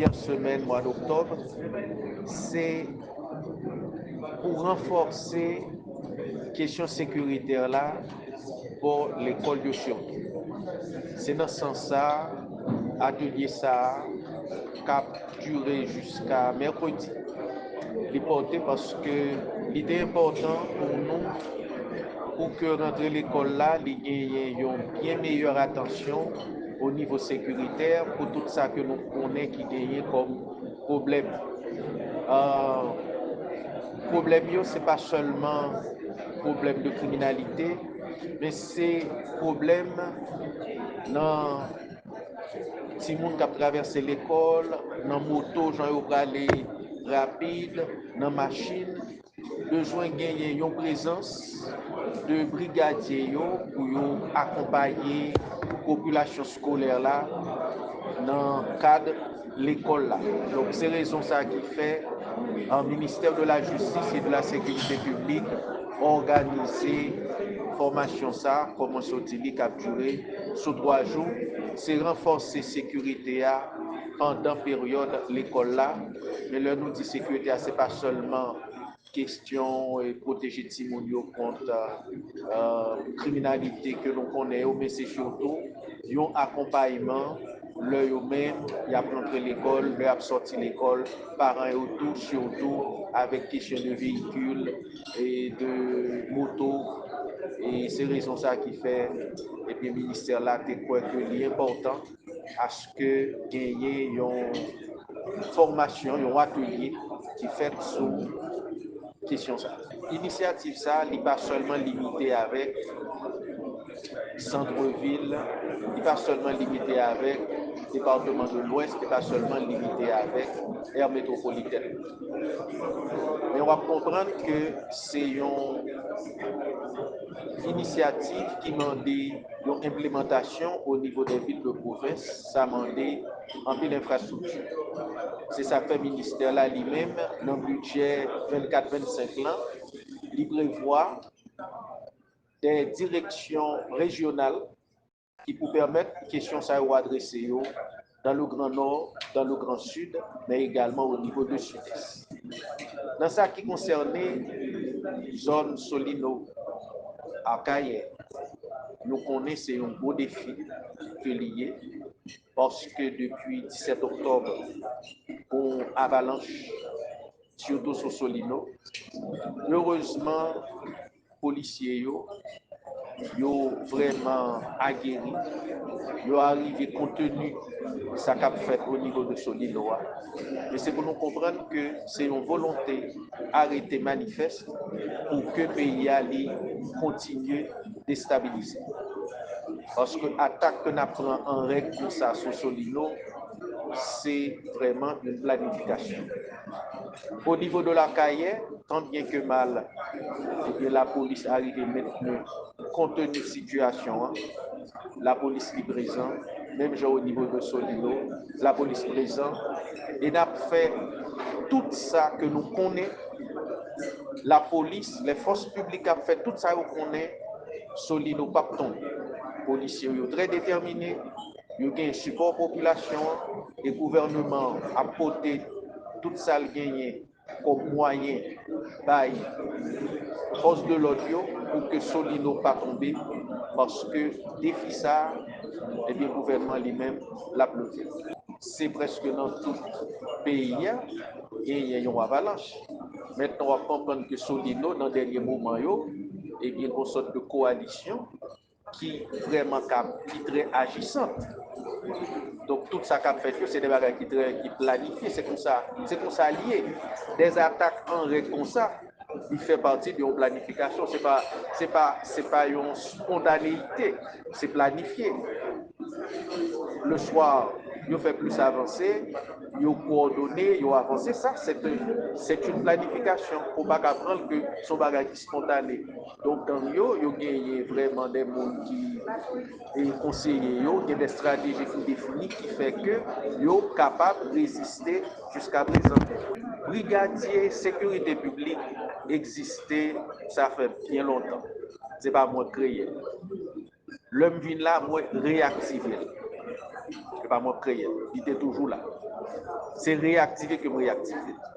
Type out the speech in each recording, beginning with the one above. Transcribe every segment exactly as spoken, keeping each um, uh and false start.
premyè semèn mwa doktòb, se pou ranfòse kesyon sekiritè la bò lekòl yo sitou. Se nan sans sa a, atelye sa a k ap dire jiska mèkredi. Li pòte paske li te enpòtan pou nou, pou ke rantre lekòl la, li genyen yon byen meyè atansyon o nivo sekiritè pou tout sa ke nou konnen ki genyen kòm pwoblèm. Ah, pwoblèm yo, se pa sèlman pwoblèm de kriminalite, men se pwoblèm nan timoun k ap travèse lekòl, nan moto, jan yo prale rapid, nan machin, bezwen genyen yon prezans de brigadye yo pou yo akonpaye popilasyon eskolè la nan kad lekòl la. Donk, se rezon sa ki fè, euh, Ministère de la Justice et de la Sécurité Publique òganize fòmasyon sa, kòman soti li k ap dire sou twa jou. Se ranfòse sekirite a pandan peryòd lekòl la. Men lè nou di sekirite a, se pa sèlman kesyon, eh, pwoteje timoun yo kont, eh, kriminalite ke nou konnen yo, men se sitou yon akonpayman lè yo menm y ap rantre lekòl, lè y ap sòti lekòl, paran yo tou, sitou avèk kesyon de veyikil e de moto. E se rezon sa ki fè, ebyen, ministè la te kwè ke li enpòtan aske genyen yon fòmasyon, yon atelye ki fèt sou kesyon sa. Inisyativ sa, li pa sèlman limite avèk santvil, li pa sèlman limite avèk depatman de Lwès, li pa sèlman limite avèk è metwopolitèn. Men w ap konprann ke se yon inisyativ ki mande yon enplimantasyon o nivo de vil de pwovens, sa mande anpil enfrastrikti. Se sa k fè ministè la li menm, nan bidjè vennkat vennsenk lan, li prevwa de direksyon rejyonal ki pou pèmèt kesyon sa yo adrese yo dans le Grand Nord, dans le Grand Sud, men egalman o nivo de Sidès. Nan sa ki konsène zòn Solino, Akayè, nou konnen se yon gwo defi ke li ye, paske depi disèt oktòb, gon avalanch, sitou sou Solino. Erezman, polisye yo, yo vrèman ageri, yo arive konteni sa k ap fèt o nivo de Solino a. Men se pou nou konprann ke se yon volonte arete manifès pou ke peyi a li kontinye destabilize. Paske atak ke n ap pran an règ konsa sou Solino, se vrèman yon planifikasyon. O nivo de Akayè, tan byen ke mal, ebyen, lapolis arive mentnan konteni sitiyasyon an. Lapolis li prezan, menm jan o nivo de Solino, lapolis prezan. E n ap fè tout sa ke nou konnen, lapolis, lè fòs piblik ap fè tout sa yo konnen, Solino p ap tonbe. Polisye yo trè detèmine, yo gen sipò popilasyon an, e gouvèneman an ap pote tout sa l genyen kòm mwayen bay fòs de lòd yo pou ke Solino pa tonbe, paske defi sa a, ebyen, gouvènman li menm, l ap leve l. Se prèske nan tout peyi a, genyen yon avalanch. Mentnan, w ap konprann ke Solino, nan dènye moman yo, ebyen, gon sòt de kowalisyon ki vrèman ka, ki trè ajisant. Donk, tout sa k ap fèt yo, se de bagay ki trè, ki planifye. Se konsa, se konsa l ye. Dè zatak an règ konsa, li fè pati de yon planifikasyon. Se pa, se pa, se pa yon spontaneyite. Se planifye. Le swa, yo fè plis avanse, yo kowòdone, yo avanse. Sa, se, se yon planifikasyon. Ou pa ka pran l ke se yon bagay ki spontane. Donk, gang yo, yo genyen vrèman de moun ki, e, konseye yo, gen de estrateji ki defini ki fè ke yo kapab reziste jiska prezan. Brigadye sekirite piblik egziste, sa fè byen lontan. Se pa mwen k kreye l. Lè m vin la, mwen reyaktive l. pa mwen k kreye l. Li te toujou la. Se reyaktive ke m reyaktive l.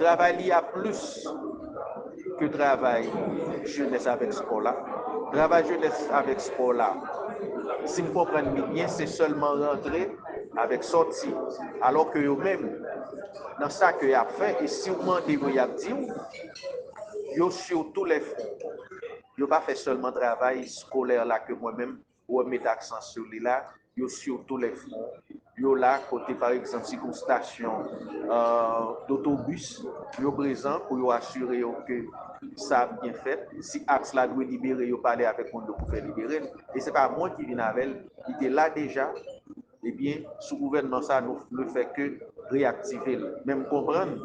Travay li a plis ke travay jenès avèk spò la. Travay jenès avèk spò la, si m konprann li byen, se sèlman rantre avèk sòti. Alò ke yo menm, nan sa ke y ap fè, e si w mande yo, y ap di w, yo sur tous les fronts. Yo pa fè sèlman travay skolè la ke mwen menm, wè m met aksan sou li la, yo sur tous les fronts. Yo la kote, pa egzanp, si gon stasyon euh, dotobis, yo prezan pou yo asire yo ke sa ap byen fèt. Si aks la dwe libere, yo pale avèk moun yo pou fè libere l. E se pa mwen ki vin avè l, li te la deja. Ebyen, sou gouvènman sa, nou ne fè ke reyaktive l. Men m konprann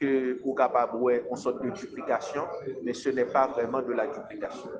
ke ou kapab wè yon sòt de duplikasyon, men ce n'est pas vraiment de la duplication.